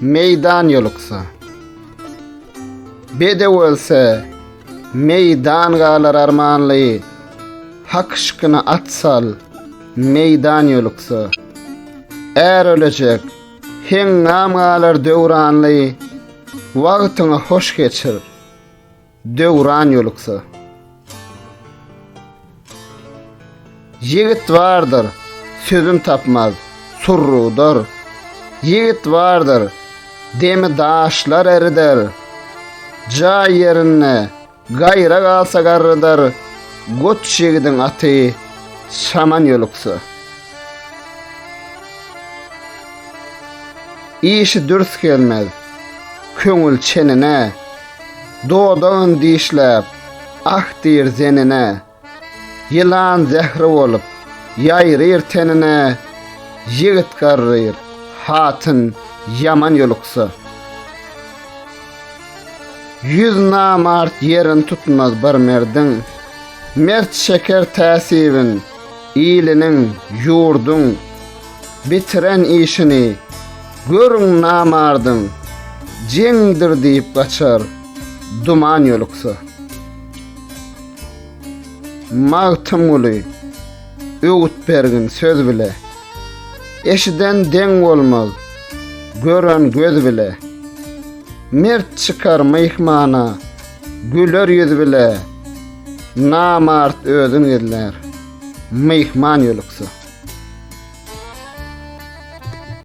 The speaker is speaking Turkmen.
Meýdan ýoluksa. Bedew ölse, meýdan galar armanly, Hak yşkyna at sal, meýdan ýoluksa. Är ölejek, heňňam galar döwranly, Wagtyňy hoş geçir, Döwran ýoluksa. Ýigit bardyr, sözün tapmaz, surrudar. Ýigit bardyr, demi daşlar erider. Jaý ýerinde gaýra galsa garrydar, Goç ýigidiň aty çaman ýoluksa. Işi dürs gelmez, köňül çenine. Dodagyn dişläp, ah diýr zenine, Ýylan zähri bolup, ýaýryr tenine, Ýigit garryr, hatyn ýaman ýoluksa. Ýüz namart ýerin tutmaz bir merdiň, Mert çeker täsibin iliniň, ýurduň, Bitiren işini görüň namardyň, Jeňdir diýip gaçar, duman ýoluksa. Magtymguly, öwüt bergin söz bile. Eşiden deň bolmaz, gören göz bile. Mert çykar myhmana, güler ýüz bile. Namart özün gizlär, myhman ýoluksa.